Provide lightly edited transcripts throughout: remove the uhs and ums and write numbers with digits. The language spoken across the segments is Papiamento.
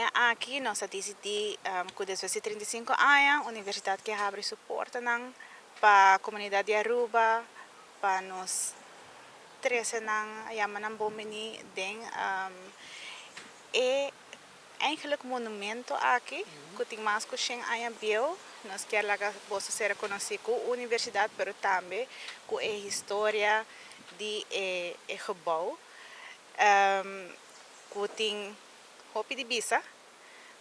Aña aki nos a disidí ku despues di 35 aña universidat ke habri su portanan pa komunidat di Aruba, pa nos trese nan, yama nan bon bini den e eigenlijk monumento aki ku tin mas ku 100 aña bieu. Nos kier laga boso ser konosí ku universidat, pero tambe ku e historia di e gebouw ku tin hopi di bisa.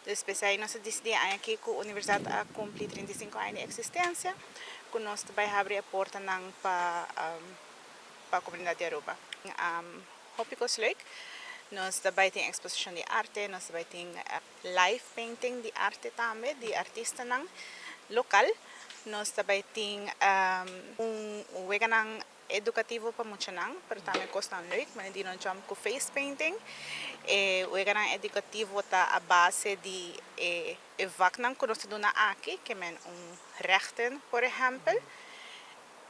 Dus p'esei nos a disidí aña aki ku universidat a kumpli 35 aña di eksistensia, ku nos ta bai habri e portanan pa komunidat di Aruba. Hopi kos leuk. Nos ta bai tin eksposishon di arte, nos ta bai tin live painting di arte tambe, di artistanan lokal. Nos ta bai tin un weganan edukativo pa muchanan, pero tambe kosnan leuk, manera dino jump ku face painting. E weganan edukativo ta a base di e vaknan ku nos ta duna aki, ke men un rechten, por ehèmpel.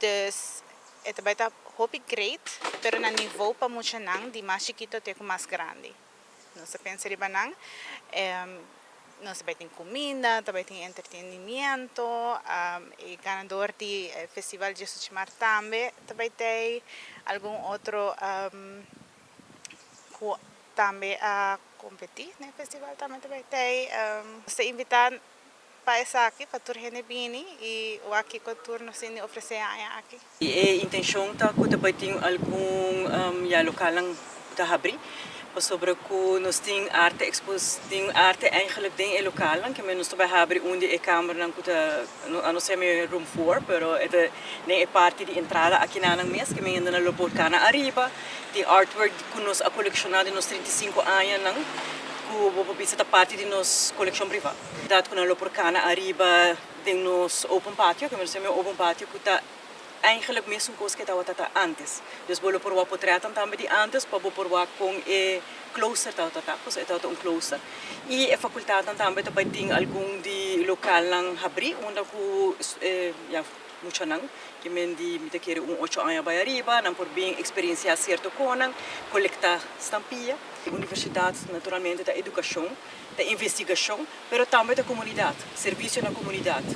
Dus e ta bai ta hopi great, pero na nivel pa muchanan di mas chikito te ku mas grandi. Nos ta pensa riba nan. Nos ta bai tin kuminda, ta bai tin entretenimiento, e ganador di festival 18 Maart tambe ta bai tei, algun otro ku tambe a kompetí na e festival tambe ta bai tei. Nos ta invitá pa esaki, pa tur hende bini i wak kiko tur nos tin di ofresé aña aki. E intenshon ta ku ta bai tin algun ya lokalnan ta habrí pasobra ku nos tin arte expos tin arte eigenlijk den e lokalnan ke nos ta bai habri un di e kamernan ku ta a no ser mi room 4, pero e ta den e parti di entrada aki nanan mes ke men hende lo por kana ariba. Tin artwork ku nos a kolekshoná den nos 35 añanan ku bo por bisa ta parti di nos kolekshon privá. Dat ku nan lo por kana ariba den nos open patio, ke nos yama open patio, ku ta eigenlijk mesun kos ku e tabata ta antes. Dus bo lo por wak portretnan tambe di antes pa bo por wak kon e klooster tabata ta, pasobra e tabata un klooster. I e fakultatnan tambe ta bai tin algun di lokalnan habrí unda ku ya muchanan ke men di mi ta kere un 8 aña bai ariba nan por bin eksperensiá sierto konan, kolektá stampia. Universidat naturalmente ta edukashon, ta investigashon, pero tambe ta komunidat, servisio na komunidat.